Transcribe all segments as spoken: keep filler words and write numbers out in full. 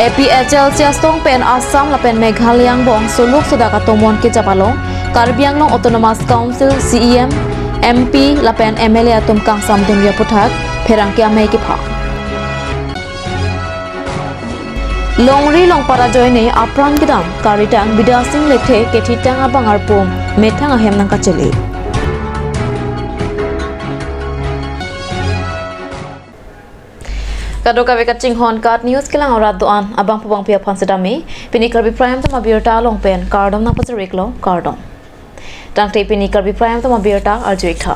A P H L C asong pen Assam lapen Meghalaya angbong soluk sodak atomon kejap along Karbi Anglong Autonomous Council C E M, M P lapen M L A atum kangsamdunri aputhak pherangke amei kepha. Longri longpat ajoine apran kedam karitang Bidya Sing Lekthe kethitang abang arpum methang ahem nangkachele. Kadokave kachinghon KAT News kelang orat do-an abangphu bangpi aphan sedami. Pini Karbi Prime Time abirta along pen kardom nangpachari-iklo, kardom. Tangte pini Karbi Prime Time abirta arju-ik tha.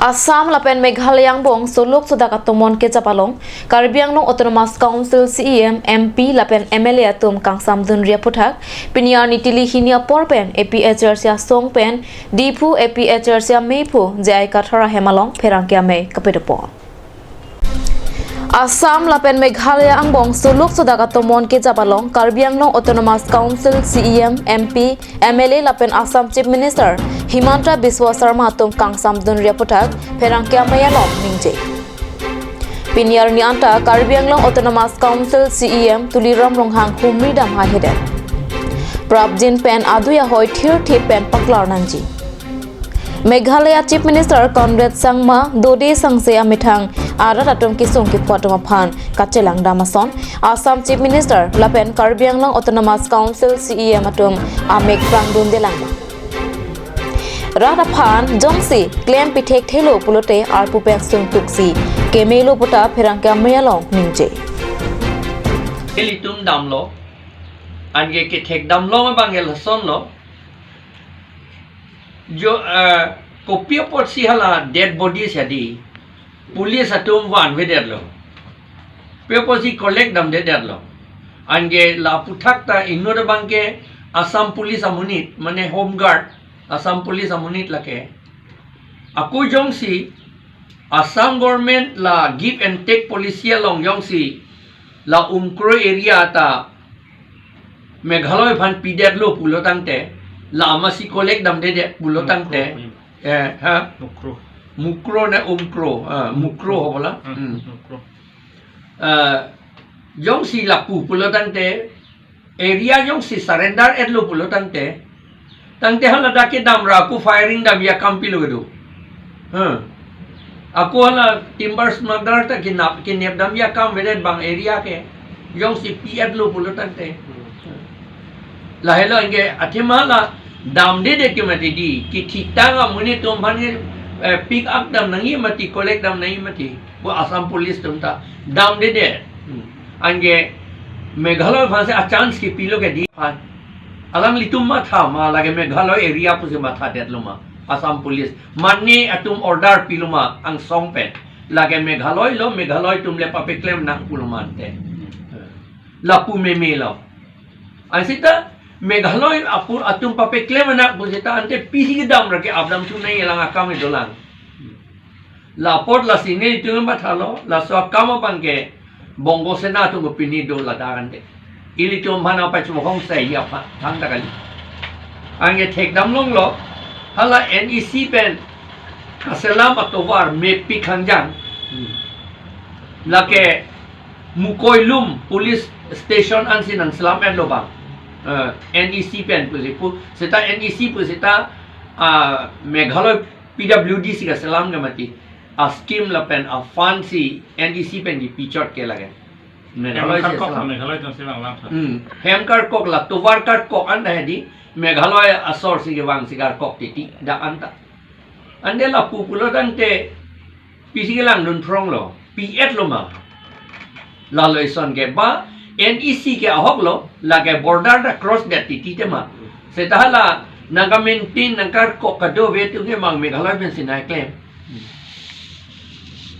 Assam lapen Meghalaya angbong soluk sodak atomon kejap along Karbi Anglong Autonomous Council C E M, M P lapen M L A atum kangsamdunri aputhak pini arni tili hini apor pen A P H L C asong pen Diphu A P H L C ameiphu J I Kathar ahem along pherangke amei kapedopo. Assam lapen Meghalaya angbong soluk sodak atomon kejap along Karbi Anglong Autonomous Council C E M, M P, M L A lapen Assam Chief Minister Himanta Biswa Sarma atum kangsamdunri aputhak pherangke amei along ningje. Pini arni anta Karbi Anglong Autonomous Council C E M Tuliram Ronghang humri dam haihedet. Prapjin pen adui ahoi thirthip pen paklar nangji. Meghalaya Chief Minister Conrad Sangma, Dode Sangse amethang arat atum kesung kepho atum aphan kachelang dam ason Assam Chief Minister lapen Karbi Anglong Autonomous Council C E M atum amek prangdunde langma. Rat aphan jongsi klem pithekthelo pulote arpu pen sungtuksi kemelo puta pherangke amei along ningje. Ilitum damlo, anke kethek damlo abang elasonlo. Jo, eh, kopi apotsi hala dead body si adi police atum vanvedetlo. Pi apotsi collect damdedetlo. Anke la aputhak ta inut abangke Assam Police amonit, mane Home Guard, Assam Police amonit lake. Ako jongsi Assam government la give and take policy along jongsi la Umkro area ta Meghalaya aphan pidetlo pulo tangte, la amatsi collect damdedet pulo tangte. Mukro, eh, ha? Mukro. Mukro ne Umkro, ah, Mukro ho bola. Hmm, hmm. Mukro. Ah, jongsi lapu pulo tangte, area jongsi surrender etlo pulo tangte, tangte hala dak kedam ra ako firing damji akam pilo kedo. Hmm. Ako hala timber smuggler ta kinap, kinep damji akam vedet bang area ke. Jongsi pi-etlo pulo tangte. Lahelo anke athema hala damdedet ke mati di. Kethitang amonit atum aphan ke, eh, pick up dam nangji mati, collect dam nangji mati. Bo Assam Police atum ta damdedet. Hmm. Anke Meghalaya aphansi a-chance kepilo ke di aphan. Alanglitum matha ma lake Meghalaya area pusi mathadetlo ma Assam Police. Mane atum order pilo ma angsong pen. Lake Meghalaya lo, Meghalaya atum le papeklem nang pulo ma ante. Lapu memelo. Ansita Meghalaya apu atum papeklem nang pusita ante pisi kedam ra ke-ap damthu nangji alang akam kedolang. La apot lasi nelitum mathalo, laso akam abangke Bongo Sena atum pini do ladak ante. Ilitum aphan apachumhong sai aphan thangta kali. Anke thekdam longlo, hala N E C pen kaselam atovar mepik hangjang. Hmm. Lake Mukoilum Police Station ansi nangselam-etlo bang. Eh, N E C pen pusi pu, seta N E C pu seta, ah, Meghalaya P W D si kaselam ke mati. A-scheme lapen a-fund si N E C pen kipichot ke lake. Meghalaya si selam. Hem karkok Meghalaya atumsi vanglang tha. Hmm. Hem karkok la tovar karkok anta hedi Meghalaya asor si kevang si karkok titi dak anta. Ante lapu pulo tangte pisi kelangdun phronglo, pi-etlo ma. Lalo ison ke ba, N E C ke ahoklo, lake border ta cross det titi tema. Seta hala nangka-maintain, nangkarkok kadokave atum ke mang Meghalaya pensi nangklem.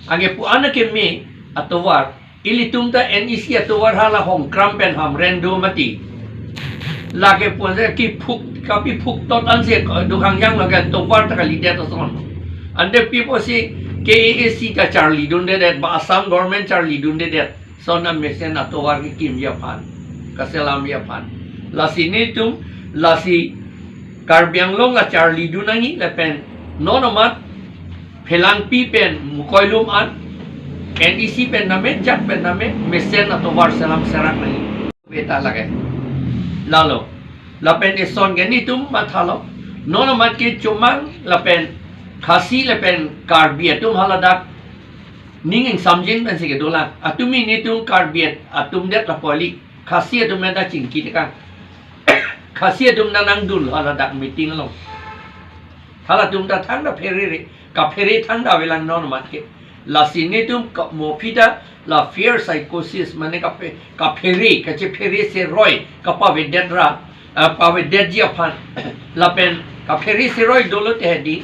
Anke pu-an akeme atovar, ilitum ta N E C atovar hala Hongkram pen Hamren do mati. Lake pusi kiphuk, kapiphuk tot ansi do hangjang lake tovar ta kalidet ason. Ante pi pusi K A A C ta charlidundedet, ba Assam government charlidundedet. Son amesen atovar kekimji aphan, kaselamji aphan. Lasi nelitum, lasi Karbi Anglong la charlidun nangji lapen non amat Phelangpi pen Mukoilum an, N E C pen name, jat pen name, mesen atovar selam serak nangji. Beta lage. Lalo. Lapen eson ke netum mathalo. Non amat ke chomang lapen Khasi lapen Karbi atum haladak ning ingsamjin pensi kedolang. Atumi netum Karbi atum det lapu kali. Khasi atum ta chingki tekang. Khasi atum ta nangdun haladak meeting along. Halatum ta thangta pherere, kaphere thangta avelang non amat ke. Lasi netum ka-, mo aphi ta la fear psychosis mane kape-, kaphere, kachephere seroi, kapavedet ra, eh, pavedetji aphan. Lapen kaphere seroi dolo te hedi,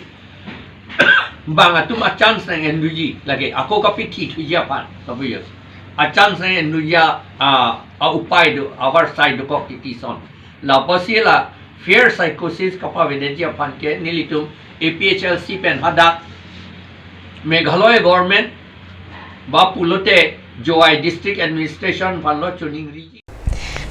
bang atum a-chance nang-enduji, lake ako kapithi thuji aphan, kapu yos. A-chance nang-enduji a, a, a-upai do, avarsai dokok titi son. Lapusi la fear psychosis kapavedetji aphan ke nelitum A P H L C pen hadak Meghalaya government ba pulote Jowai district administration aphanlo choningriji.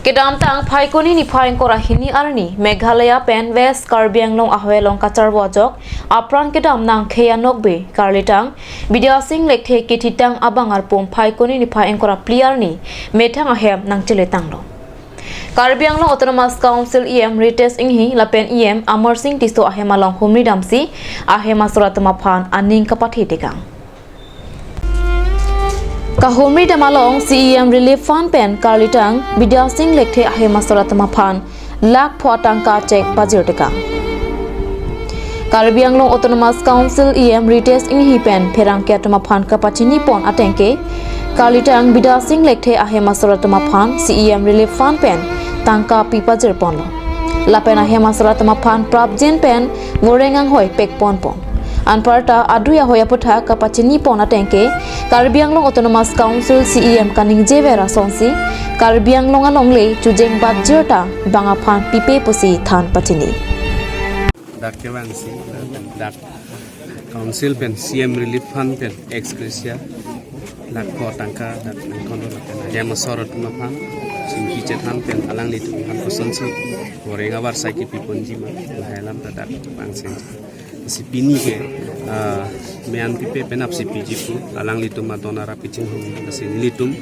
Kedamtang Phaikuni niphai ingkoi ra hini arni Meghalaya pen West Karbi Anglong ahoi along kacharvo ajok apran kedam nangkhe anokbe karlitang Bidya Sing Lekthe kethitang abang arpum Phaikuni niphai ingkoi ra phli arni methang ahem nangcheletanglo. Karbi Anglong Autonomous Council E M Ritesh Enghi lapen E M Amar Sing Tisso ahem along humri damsi ahem asor atum aphan aning kapathe tekang. Kahumri dam along C E M Relief Fund pen karlitang Bidya Sing Lekthe ahem asor atum aphan lakh pho tangka cheque pajir tekang. Karbi Anglong Autonomous Council E M Ritesh Enghi pen pherangke atum aphan kapachini pon ateng ke karlitang Bidya Sing Lekthe ahem asor atum aphan C E M Relief Fund pen tangka pi pajir ponlo. Lapen ahem asor atum aphan prapjin pen voreng anghoi pek ponpo. Anparta adui ahoi aputhak kapachini pon ateng ke Karbi Anglong Autonomous Council C E M kaningjever asonsi Karbi Anglong alongle chujeng batjir ta bang aphan pipe pusi than pachini. Dak kevangsi, dak Council pen C M Relief Fund pen ex gratia lakh pho tangka dak nangkon lapen ahem asor atum aphan chingki chethan pen alanglitum aphan kosonsi voreng avarsai kipi ponji ma lahai alam ta dak vangsi. Si pini ke, ah, me-an pipe penap si piji pu, alanglitum adon arap kachinghon, lasi nelitum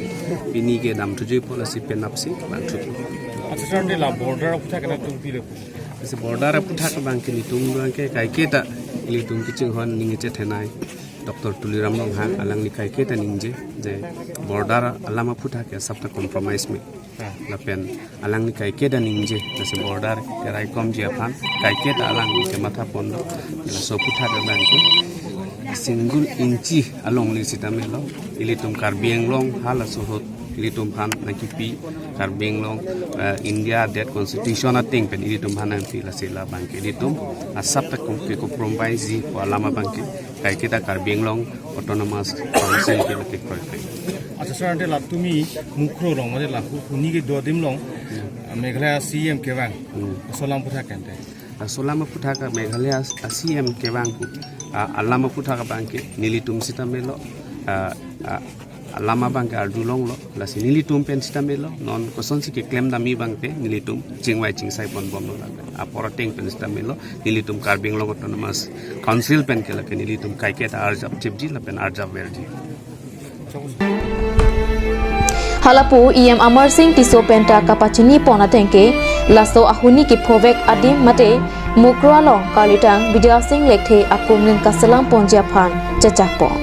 pini ke dam thuji pu, lasi penap si vang thuji. Accha, sir, de la border aputhak nangtum pilo pu. Lasi border aputhak abang ke nelitum abang ke kaiketa nelitum kachinghon ningje thenei Doctor Tuliram Ronghang alangli kaiketa ningje je border alam aputhak ke asap ta compromise me. Lapen alangli kaiketa ningje, lasi border keraikomji aphan kaiketa alangli kematha pon do. Laso aputhak abang ke single inchi alongle sitame lo, ilitum Karbi Anglong halaso ahut ilitum aphan nangkipi, Karbi Anglong, eh, India adet constitution ateng pen ilitum aphan nangpi, lasi labang ke ilitum asap ta kom-, ke compromise ji pu alam abang ke kaiketa Karbi Anglong Autonomous Council ke lake kroikre. Accha, sir, ante la tumi Mukroh along, mane la hu-, huni kedo adim along, ah, Meghalaya C E M kevang. Hmm. Laso alam aputhak ante. Laso alam aputhak Meghalaya a-C E M kevang pu, ah, alam aputhak abang ke nelitum sitame lo, ah, ah, alam abang ke arjulonglo, lasi nelitum pen sitame lo, non kosonsi keklem damji abang ke nelitum chingvai chingsai ponbomlo lapen apor ateng pen sitame lo, nelitum Karbi Anglong Autonomous Council pen ke lake nelitum kaiketa arjap chepji lapen arjap verji. Halapu E M Amar Sing Tisso pen ta kapachini pon ateng ke laso ahuni kephovek adim mate Mukroh along karlitang Bidya Sing Lekthe akumlin kaselam ponji aphan chechak pon.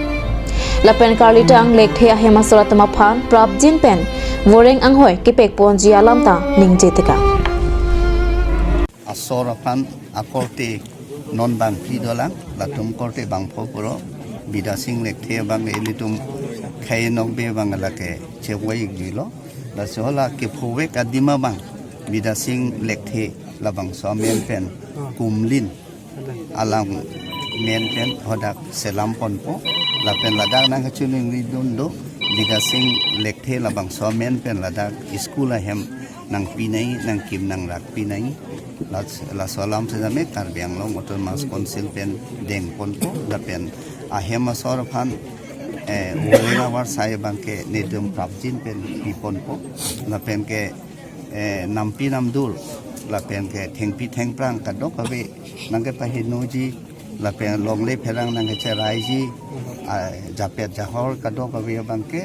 Lapen karlitang Lekthe ahem asor atum aphan prapjin pen voreng anghoi kepek ponji alam ta ningje tekang. Asor aphan akorte non bangphli dolang, latum korte bangpho puro, Bidya Sing Lekthe abang ilitum khei nokbe abang lake chevoi gilo. Laso hala kephovek adim abang Bidya Sing Lekthe labangso amen pen kumlin alang amen pen hadak selam ponpo, lapen ladak nangkachiningri dun do, Bidya Sing Lekthe labangso amen pen ladak school ahem nangpi nai, nangkim nangrak pi nai. Las-, laso alam sitame Karbi Anglong Autonomous Council pen deng ponpo, lapen ahem asor aphan, eh, voreng avarsai abang ke nelitum prapjin pen pi ponpo, lapen ke, eh, nampi namdur, lapen ke thengpi thengphrang kadokave nangkepahenoji, lapen longle pherang nangkecheraiji, ah, japet jahor kadokave abangke,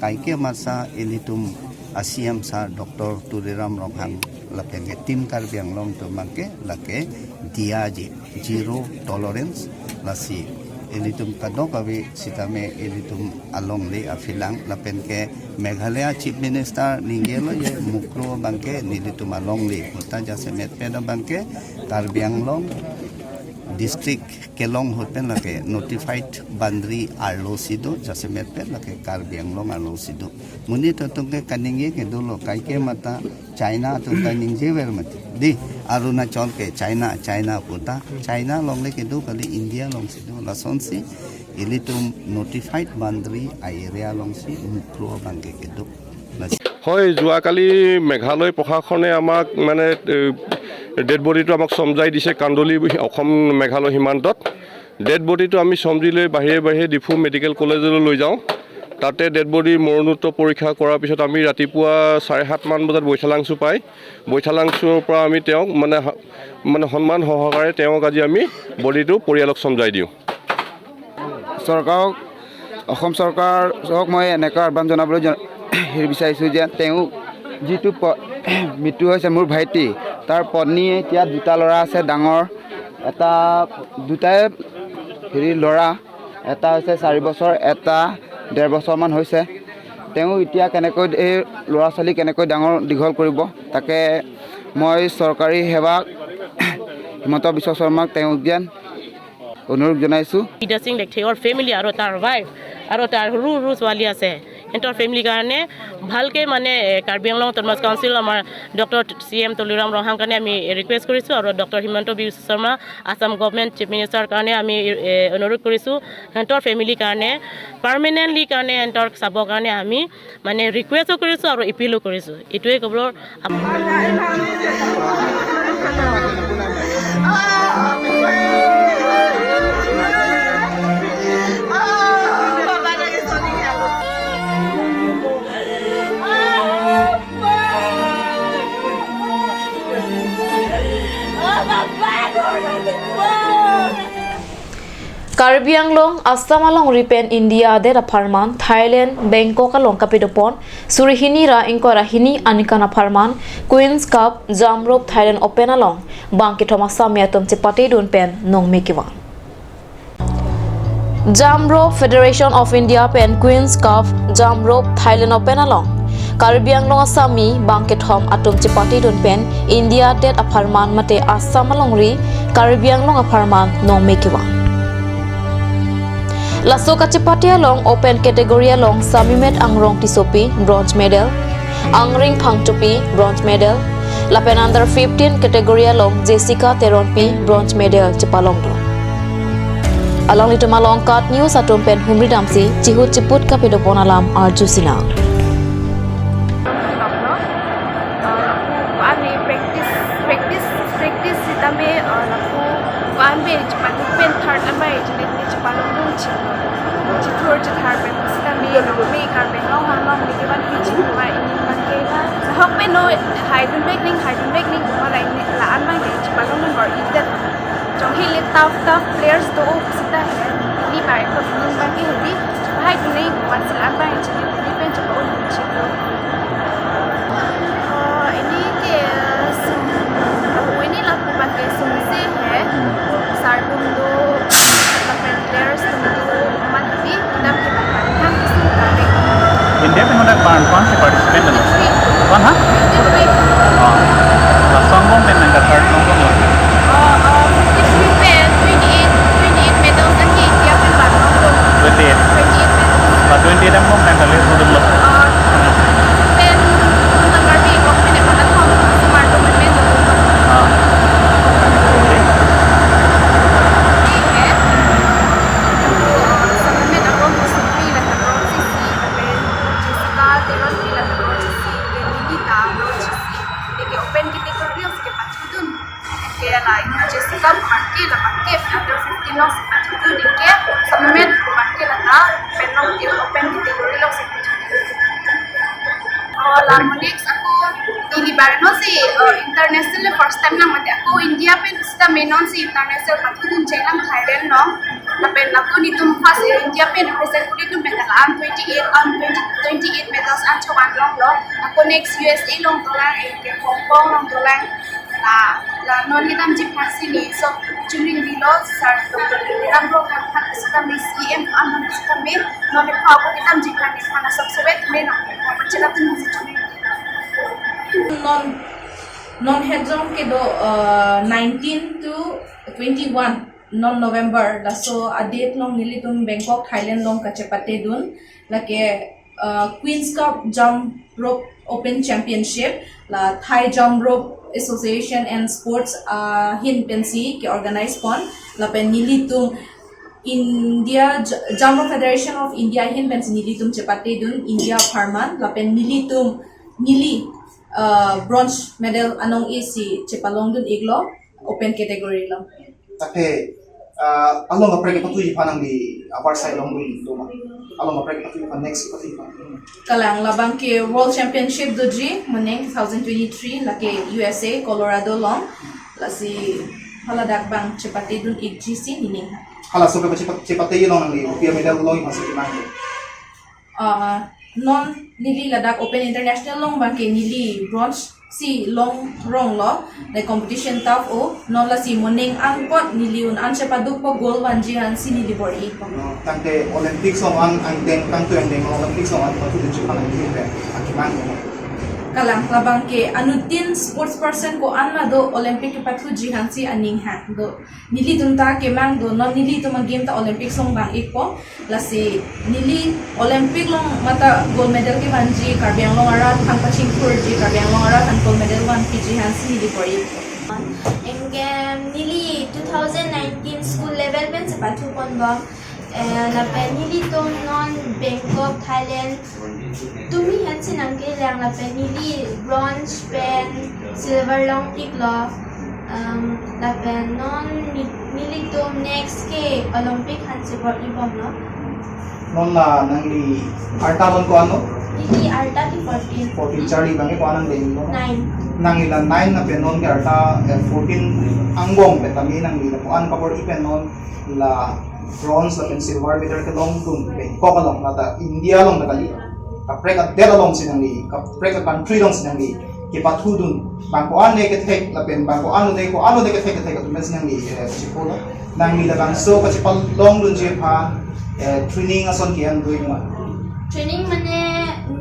kaike masa ilitum a-C M sir Doctor Tuliram Ronghang lapen ke Team Karbi Anglong atum abangke lake diyaji, zero tolerance, lasi ilitum kadokave sitame ilitum alongle apherang lapen ke Meghalaya Chief Minister ningjelo je Mukroh abangke nelitum alongle puta jasemet pen abangke Karbi Anglong district kelong ahut pen lake notified boundary arlosi do, jasemet pen lake Karbi Anglong arlosi do. Monit atum ke kaningje ke dolo, kaike mata China atum ta ningjever mati. Di, Arunachal ke China, China puta, China alongle kedo kali, India alongsi do. Lasonsi ilitum notified boundary a-area alongsi Mukroh abangke kedo. Las- হয়, যোৱাকালি মেঘালয় প্ৰশাসনে আমাক মানে, এ, ডেড বডিটো আমাক চমজাই দিছে কান্দলি অসম মেঘালয় সীমান্তত। ডেড বডিটো আমি চমজি লৈ বাহিৰে বাহিৰে ডিফু মেডিকেল কলেজলৈ লৈ যাওঁ। তাতে ডেড বডি মৰণোত্তৰ পৰীক্ষা কৰাৰ পিছত আমি ৰাতিপুৱা চাৰে সাতমান বজাত বৈঠালাংচু পাই। বৈঠালাংচুৰ পৰা আমি তেওঁক মানে হ-, মানে সন্মান সহকাৰে তেওঁক আজি আমি বডিটো পৰিয়ালক চমজাই দিওঁ। চৰকাৰক, অসম চৰকাৰক মই এনেকুৱা আহ্বান জনাবলৈ জন-, হেৰি বিচাৰিছোঁ যে তেওঁ যিটো প-, মৃত্যু হৈছে মোৰ ভাইটি, তাৰ পত্নী, এতিয়া দুটা ল'ৰা আছে ডাঙৰ, এটা, দুটাই হেৰি ল'ৰা, এটা হৈছে চাৰি বছৰ, এটা ডেৰ বছৰমান হৈছে। তেওঁ এতিয়া কেনেকৈ এই ল'ৰা ছোৱালী কেনেকৈ ডাঙৰ দীঘল কৰিব, তাকে মই চৰকাৰী সেৱক হিমন্ত বিশ্ব শৰ্মাক তেওঁক যেন অনুৰোধ জনাইছোঁ। Bidya Singh Lekthe or family aro tar wife aro tar ru ru swali ase, entor family karne bhalke mane, eh, Karbi Anglong Autonomous Council amar Doctor C M Tuliram Ronghang karne ami request korisu aro Doctor Himanta Biswa Sarma Assam Government Chief Minister karne ami, eh, অনুৰোধ কৰিছো, সিহঁতৰ family কাৰণে permanently কাৰণে সিহঁতৰ চাব কাৰণে আমি মানে request ও কৰিছো আৰু appeal ও কৰিছো। এইটোৱে ক'ব। Karbi Anglong, Assam alongri pen India adet apharman Thailand, Bangkok along kapidopon suri hini ra ingkoi ra hini aningkan apharman Queens Cup Jump Rope Thailand Open along bang kethom Assami atum chepatedun pen nongme kevang. Jump Rope Federation of India pen Queens Cup Jump Rope Thailand Open along Karbi Anglong Assami bang kethom atum chepatedun pen India adet apharman mate Assam alongri Karbi Anglong apharman nongme kevang. Laso kachepate along open category along Samimet Angrong Tissopi bronze medal, Angring Phangchopi bronze medal, lapen under fifteen category along Jessica Teronpi bronze medal chepalongdun. Alanglitum along KAT News atum pen humri damsi chihut chiput kapidopon alam arjusinang. Lapu, uh, lapu, ane practice, practice, practice sitame, uh, lapu, ko-an pen, chepalongdun pen third an pen, chine, chepalongdun chi. Chithur chithar pen sitame, nongme Karbi Anglong, Karbi Anglong, nike ban hi chi, ma ini ban ke na. Hok pen no, haidun bek ning, haidun bek ning, ma la ini, la-an ban ke, chepalongdun bor idet. Jong hi le tough, tough players do, sita he, ini bai ko, ini ban ke, ini, haidun ning, ban si la-an ban, ini pen chepalongdun chi. Oh, ini ke sum, oh, ini lapu abang ke sumse he, sar atum do, lapen players atum do, amat di, kita ke lapan, ham ke sum kami. India pen hodak pan, pan se participant lo? Fifty-three. Pan ha? Fifty-three. Oh. Laso angbong pen nang ka third angbong lo? Oh, oh, fifty-three pen, twenty-eight, twenty-eight medals an ke India pen ban lo. Twenty-eight. Twenty-eight medals. Ba twenty-eight angbong pen kali sudum lo. Oh, pen, pen tangkar bi, kok pen epat athom, sumar do pen pen do. Ah. Ini, eh. Itu, eh, Samimet Angrong Tissopi la ta bronze isi, lapen Jessica Teronpi la ta bronze isi, lapen Lily ta bronze isi. Lake open category alongsi kepachudun. Ke la Jessica abang ke la abang ke under fifteen alongsi pachudun, ke Samimet abang ke la ta pen along ke open category alongsi pachudun. Oh, la mo next ako Lily Karena si uh, international first time nang mati ako India pen sita menon si international pathu dun chenglang Thailand no. Lapen ako netum first India pen represent kuri dun pen an twenty eight an twenty twenty eight medals an chovan long lo. Ako next U S A long dolang, eh, ke Hong Kong long dolang. La la non kedamji aphan si ne so chuning dilo sir Doctor Tuliram Ronghang aphan sita me C M an sita me non ne pha ko kedamji aphan ne aphan asap sobet me nang pha chelatun si chuning. Non non head jong kedo uh, nineteen to twenty-one non November laso a-date long nelitum Bangkok, Thailand long kachepatedun, lake uh, Queen's Cup Jump Rope Open Championship la Thai Jump Rope Association and Sports uh, ahin pensi ke-organize pon, lapen nelitum India J- Jump Rope Federation of India ahin pensi nelitum chepatedun India apharman, lapen nelitum neli uh, bronze medal anong isi chepalongdun iklo open category lo. Tapi uh, along kaprek kepathuji aphan nangli apar sai longdun doma. Along kaprek kepathuji aphan, next kepathuji aphan. Kalang labang ke World Championship doji moning two thousand twenty-three lake U S A Colorado long, lasi haladak abang chepatedun ikji si nening ha. Hala so ke chepat chepate long nangli rupiah medal long masa kimang. Uh, non neli ladak Open International long abang ke neli bronze si long rong lo, the competition tough o, non lasi moning angkot neli un an chepaduk po gold vanji aphan si neli bor-i po. No, tangte Olympics long an angdeng tangte angdeng Olympics long an pathu dun chephan angdeng pe akimang. Kalang labang ke anuttin sports person ko-an na do Olympic kepathuji aphan si aning ha do. Nelitum ta kemang do, non nelitum a-game ta Olympics long vang ikpo. Lasi neli Olympic long mata gold medal kevanji Karbi Anglong arat aphan pachingthurji, Karbi Anglong arat aphan gold medal vanpiji aphan si neli bor-i ikpo. Anke neli two thousand nineteen school level pen si pathu ponbom. Eh, lapen nelitum non Bangkok, Thailand tumi aphan si nangkelang, lapen neli bronze pen silver longpiklo. Um, lapen non ni- nelitum next ke Olympic aphan si bor-i bomlo. Non la nangli arta abang ko-an lo? Neli arta ke fourteen. Fourteen, charli abang ke ko-an nangdenglo? Nine. Nangli la nine lapen non ke arta eh, fourteen angbong pen tame nangli la ko-an kabor-i pen non la bronze lapen silver medal kelongdun Bangkok along, lata India along ta kali, kaprek adet along si nangli, kaprek a-country along si nangli kepathudun, bang ko-an ne kethek lapen bang ko-an ne ko-an ne kethek kethek atum si nangli eh, chipolo. Nangli labangso kachepalongdunji aphan eh, training ason ke-an doi ma? Training mane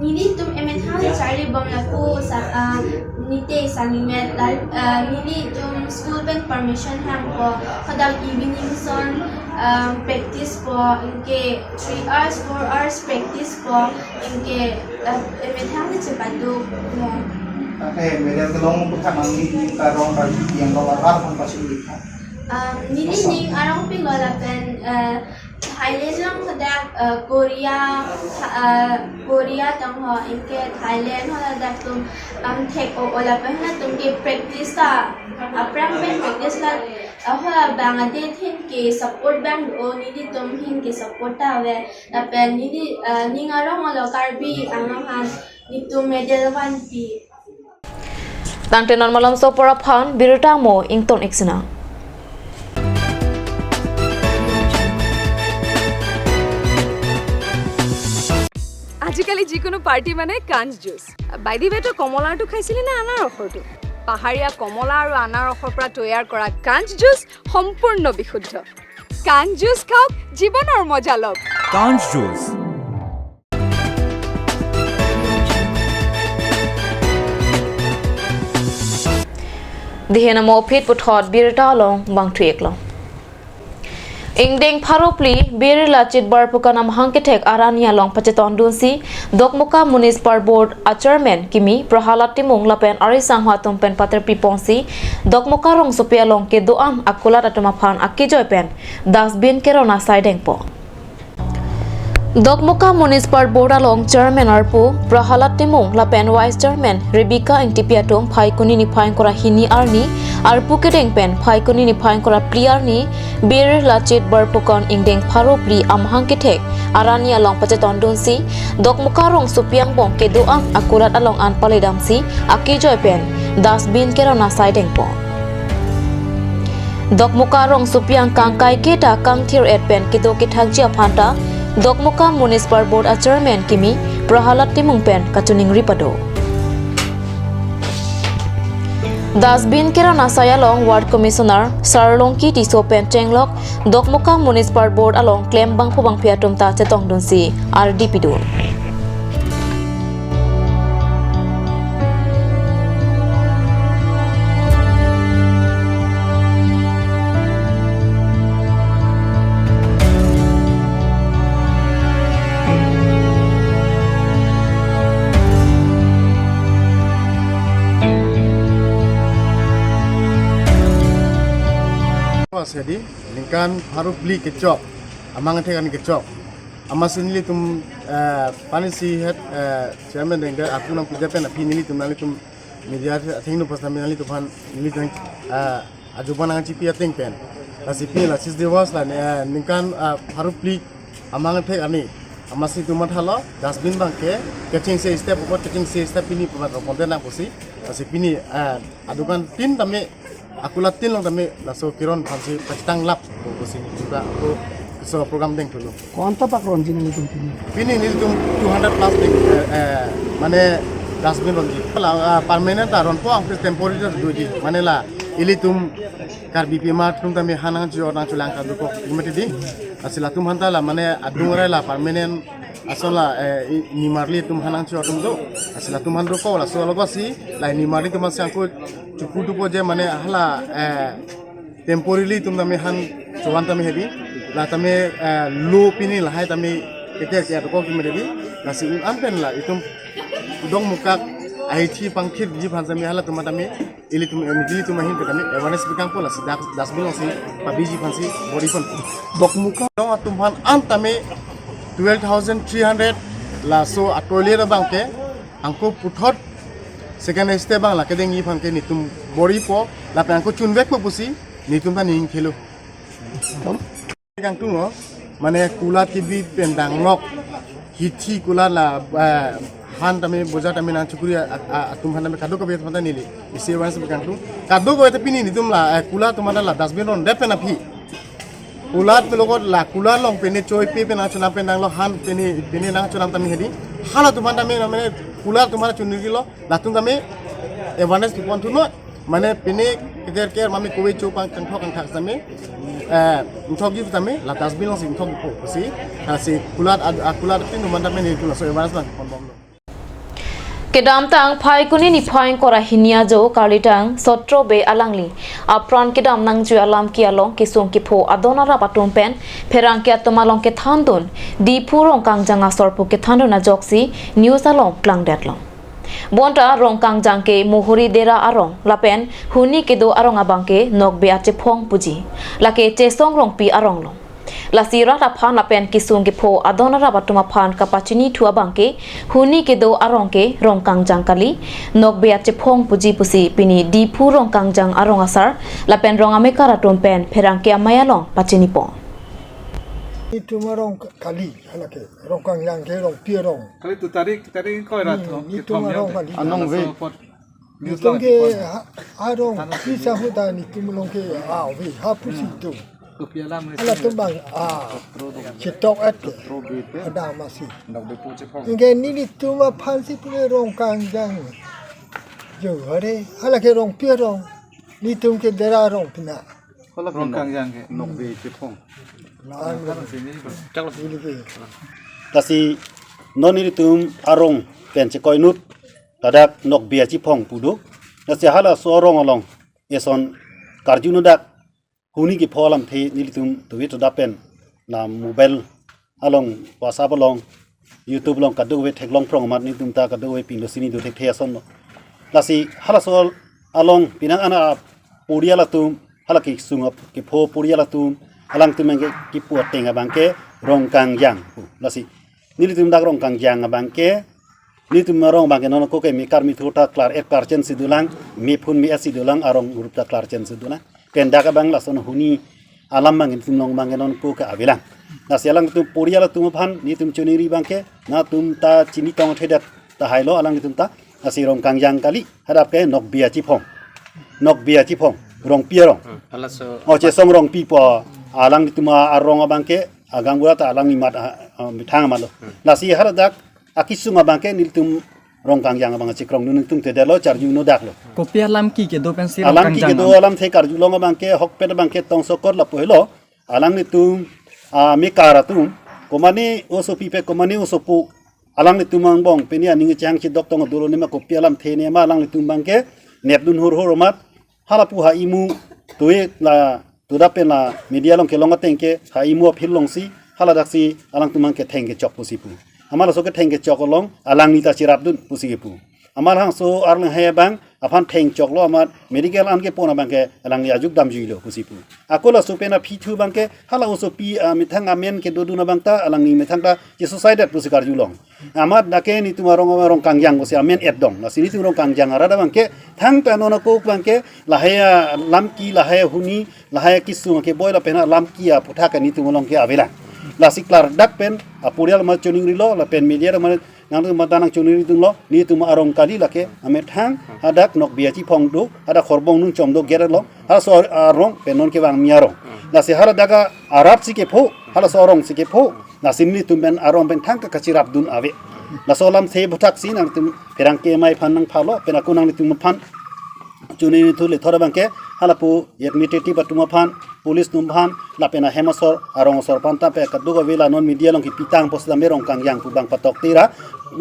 nelitum emethang charli bom lapu sa uh, nite sangmet la uh, nelitum school pen permission hangpo, hadak evening son um, practice po, anke three hours four hours practice po, anke uh, emethang ke chepaduk mo. Eh, medal kelong puthak nangli karong karbi yang rong arat aphan pachini. Um, neli ning arongpiklo lapen uh, Thailand long hadak uh, Korea, uh, Korea tang ho, anke Thailand ho ladak atum um, thek o o lapen halatum ke practice ta aphrang pen practice la uh, ho labang adet ahin ke support abang do, nelitum ahin ke support ta ave, lapen neli uh, ning arong olo Karbi Anglong aphan netum medal vanpi. Tangte non malomso apor aphan birta mo ington ik sinang. আজিকালি যিকোনো পাৰ্টি মানে কাঞ্চ juice. By the ৱে, তই কমলাৰটো খাইছিলি নে আনাৰসৰটো? পাহাৰীয়া কমলা আৰু আনাৰসৰ পৰা তৈয়াৰ কৰা কাঞ্চ জুচ সম্পূৰ্ণ বিশুদ্ধ। কাঞ্চ জুচ খাওক, জীৱনৰ মজা লওক। কাঞ্চ juice. Dihen amo phit puthot birta along bangthu iklo. Ingdeng pharo phli Birla Chitbar Phukan amahang kethek arni along pachetongdunsi Dokmoka Municipal Board a Chairman kimi Prahalad Timung lapen ari sangho atum pen paterpi ponsi Dokmoka rongsopi along kedo-an akulat atum aphan akejoi pen dustbin keron asai dengpo. Dokmoka Municipal Board along Chairman arpu Prahalad Timung lapen Vice Chairman Rebecca Engtipi atum Phaikuni niphai ingkoi ra hini arni arpu kedeng pen Phaikuni niphai ingkoi ra phli arni Bir Lachit Borphukan ingdeng pharo phli amahang kethek arani along pachetongdunsi Dokmoka rongsopi angbong kedo-an akulat along an paledamsi akejoi pen dustbin keron asai dengpon. Dokmoka rongsopi angkang kaiketa kangthir-et pen kedo kethakji aphanta Dokmoka Municipal Board a Chairman kimi Prahalad Timung pen kachiningri pado. Dustbin keron asai along Ward Commissioner Sarlongki Tisso pen chenglok Dokmoka Municipal Board along klem bangphu bangphi atum ta chetongdunsi ardi pidun. Ase di, ningkan pharo phli kechok, amahang kethek arni kechok. Amatsi nelitum, eh, panisi het, eh, chairman dengde, aku nangpide pen aphi nelitum, nelitum media athengno pas nami nelitum aphan, nelitum, eh, ajuban nangchipi ateng pen. Lasi pini la six Diwas la, eh, ningkan, eh, pharo phli amahang kethek arni. Amatsi itum mathalo, dustbin abangke, kechengsi step apot, kechengsi step pini pemat ro konten nangpusi. Lasi pini, eh, adukan tin tame, akulat tin along tame, laso keron aphansi pachethang lap, ko, ko sini juga, ko, so program dengthulo. Konta pak ronji nelitum pini? Pini nelitum two hundred plus deng, eh, eh, mane dustbin ronji. La, ah, permanent ta ronpo, angpis temporary ta doji. Mane la, ilitum Karbi pima atum tame han nangcho-, nangcholang kadokok, mati di. Lasi latum aphanta la, mane adung arai la permanent ason la, eh, i-, nimarli atum han nangcho atum do. Lasi latum aphan dokok, laso alogosi, la nimarli atum aphansi angko chuku dupo je mane hala, eh, temporarily itum tame han chovan tame hedi. La tame, eh, lo pini lahai tame kete kya dokok kimi hedi. Lasi un-an pen la itum Dokmoka aithi pangthirji aphan tame hala atum tame ilitum, eh, ilitum ahin tame awareness bikangpo lasi dak dustbin alongsi pabiji aphansi bor-ipon. Dokmoka dong atum aphan an tame twelve thousand three hundred laso a toilet abangke angko puthot second step abang lake dengji aphanke nelitum bor-ipo lapen angko chunvekpo pusi nelitum ta ning khelo. Kangtung lo, mane kulat kebi pen danglok, hithi kulat la, eh, han tame boja tame nangchukuri a, a, atum han tame kadokave atum ta neli isi awareness bikangtung. Kadokave ta pini nelitum la, eh, kulat atum ta la dustbin rondet pen aphi. Kulat logot la kulat along pene choi pe pen nangchonam pen danglo han pene, pene nangchonam tame hedi. Hala atum han tame mane kulat atum han chunri lo, latum tame awareness pipon thuno. Mane pene keter ker mame kove chopang kangthok kangthak tame, eh, ingthokji tame, la dustbin alongsi ingthokpo pusi, lasi kulat ad-, a kulat pin atum han tame nelitum laso awareness bang pon bomlo. Kedamtang Phaikuni niphai ingkoi ra hini ajo karlitang sotro be alangli apran kedam nangjui alam ke along kesung kepho adon arap atum pen pherangke atum along kethandun Diphu Rongkangjang asor pu kethandun ajoksi news along klangdetlo. Bonta Rongkangjang ke Mohori Dera arong lapen huni kedo arong abangke Nokbe Achephong puji. Lake Chesong Rongpi arong lo. Lasi rat aphan lapen kesung kepho adon arap atum aphan kapachini thu abangke huni kedo arong ke Rongkangjang kali, Nokbe Achephong puji pusi pini Diphu Rongkangjang arong asar lapen rong amekar atum pen pherangke amei along pachinipo. Itum arong kali, halake Rongkangjang ke Rongpi arong. Kali tu tarik, tarik ingkoi ra Hmm, thom, itum kethom arong ya. Kali. Anong ve? Laso apot news nelitum lang ke ipon. Ha-, arong, Thanos pisa ini. Huda nelitum along ke, ah, ve, ha pusi Hmm. tu. Kopi alam ni Hala sini. Atum abang, ah, Sotro dong. Chetok-et ke. Sotro bete. Ada masih. Nokbe Achephong. Ingke nelitum aphansi pule Rongkangjang. Jo, hare, halake Rongpi arong. Nelitum ke Dera arong pina. Hala Rongkangjang ke. Nokbe Achephong. Lahan Thanos ini, bro. Ini ke. Lasi non nelitum arong pen chekoinut ladak Nokbe Achephong pu do. Lasi halaso arong along eson karjuno dak huni kepho alamthe nelitum tuwi to dapen la mobile along, WhatsApp along, YouTube along kadokave theklong phrong amat nelitum ta kadokave pilo sini do thekthe ason lo. Lasi halaso along penang an a porial atum, hala kesung ap-, kepho porial atum, alangtum ke kepu ateng abangke Rongkangjang pu. Lasi nelitum dak Rongkangjang abangke, nelitum arong abangke non ako ke mekar methur ta klar-et klarchen si dolang, mephun me-et si dolang, arong grup ta klarchen si dolang. Pen dak abang lason huni alam abang nelitum along abangke non ako ke avelang. Lasi alangtum porial atum aphan nelitum choningri abangke, nangtum ta chini tong thedet tahai lo alangtum ta, lasi Rongkangjang kali, hadak ke Nokbe Achiphong. Nokbe Achiphong, Rongpi arong. Hmm, halaso. O Chesong Rongpi pu, alanglitum arong abangke, agang bura ta alangli amat, ah, ah, methang amat lo. Hmm. Lasi hadak akesung abangke nelitum Rongkangjang abang chekrong nelitum thedet lo, charju nodak lo. Kopi alam ki kedo pensi Alam ki Rongkangjang kedo am? Alamthe karjulong abangke, ahokpet abangke tongsokot lapu helo, alanglitum, ah, mekar atum, komane osopi pe komane osopo, alanglitum angbong pini aning chang chidok tong dolo nema kopi alamthe nema alanglitum abangke nepdun hurhur amat, halapu ha imu tue la tuda pen la media along kelong ateng ke ha imu aphi alongsi, haladak si alangtum abangke theng kechok pusi pu. Amat laso ke theng kechok along alangli ta cherapdun pusi kepu. Amat hangso arleng hai abang aphan theng choklo, amat medical an kepon abangke alangli ajuk damjuilo pusi pu. Ako laso pen aphi thu abangke hala osopi, ah, methang amen kedodun abang ta alangli methang ta che-suicide pusi karjulong. Amat dak ke nelitum arong, Rongkangjang pusi amen et dong. Lasi nelitum Rongkangjang arat abangke thangta non ako abangke lahai alam ki, lahai ahuni, lahai akesung keboi lapen alam ki aputhak nelitum along ke avelang. Lasi klardak pen aporial amat choningrilo lapen media amat nangtum amat nang choningri atum lo, nelitum arong kali lake, amethang hadak Nokbe Achiphong do, hadak Horbong Nunchom do gate along, halaso arong pen non kevang mi arong. Lasi haladak arat si kepho, halaso arong si kepho, lasi nelitum pen arong pen thangta kacherapdun ave. Laso alamthe aputhak si nangtum pherangke amei aphan nangphalo, pen ako nanglitum aphan choningri thu le thora abangke, halapu administrative atum aphan, police atum aphan, lapen ahem asor, arong asor aphan ta pe kadokave la non media along kepitang pos dam Rongkangjang pu abang patok tera,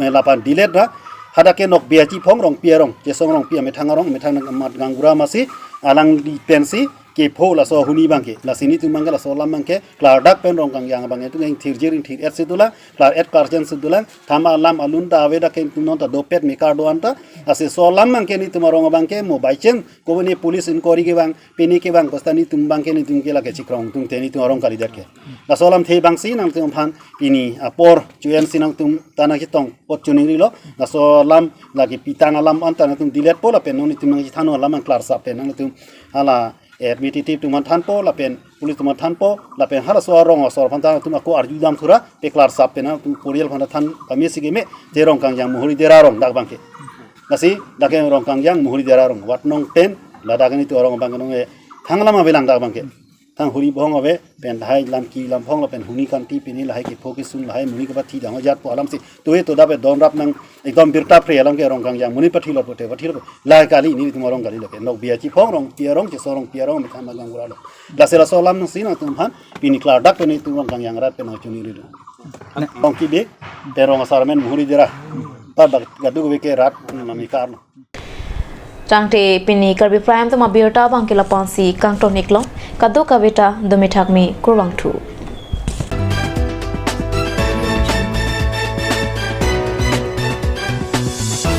eh, lapen delete ra, hadak ke Nokbe Achiphong, Rongpi arong, Chesong Rongpi amethang arong, amethang amat gaonbura amatsi, alangli pensi kepho laso ahuni abangke, lasi nelitum abangke laso alam abangke, klardak pen Rongkangjang abang nelitum ingthirjir ingthir-et si dolang, klar-et klarchen si dolang, thama alam alun ta ave dak ke nelitum non ta dopet mekar do-an ta, lasi laso alam abangke nelitum arong abangke mo by chance, komane police inquiry kevang, pini kevang, kosta nelitum abangke nelitum ke lake chekrong atum te nelitum arong kalidet ke. Laso alamthe abangsi nangtum aphan pini apor chu-en si nangtum ta nangchetong apot choningrilo, laso alam lake pitang alam an ta nangtum delete po lapen non nelitum nangchethannon alam an klarsap pen nangtum hala administrative atum aphan thanpo lapen police atum aphan thanpo lapen halaso arong asor aphan ta nangtum ako arju dam thura pe klarsap pen nangtum porial aphan than kami si keme te Rongkangjang Muhuri Dera arong dak abangke. Lasi dak ke Rongkangjang Muhuri Dera arong, Watnong ten, ladak nelitum arong abang nong e thang alam avelang dak abangke. Thang huri bohong ave, pen lahai lam ki lam phong lapen huni kanti pini lahai kepho kesung lahai monit kepathi dang ajat po alamsi. Tue to dape don rap nang ekdom birta phre alam ke Rongkangjang monit pathilo pote pathilo. Lahai kali nelitum arong kali lake. Nokbe Achiphong, Rongpi arong, Chesong Rongpi arong, amethang amat gaonbura lo. Lasi laso alam nangsi nangtum aphan pini klardak pen nelitum Rongkangjang arat pen nangchoningrilo. Rongpi be, pen rong asar amen Muhuri Dera. Ta dak kadokave ke rat nami karno. Tangte pini Karbi Prime Time abirta abangke lapu-ansi kangton-iklo, kadokave ta dome thakme, kurvangthu.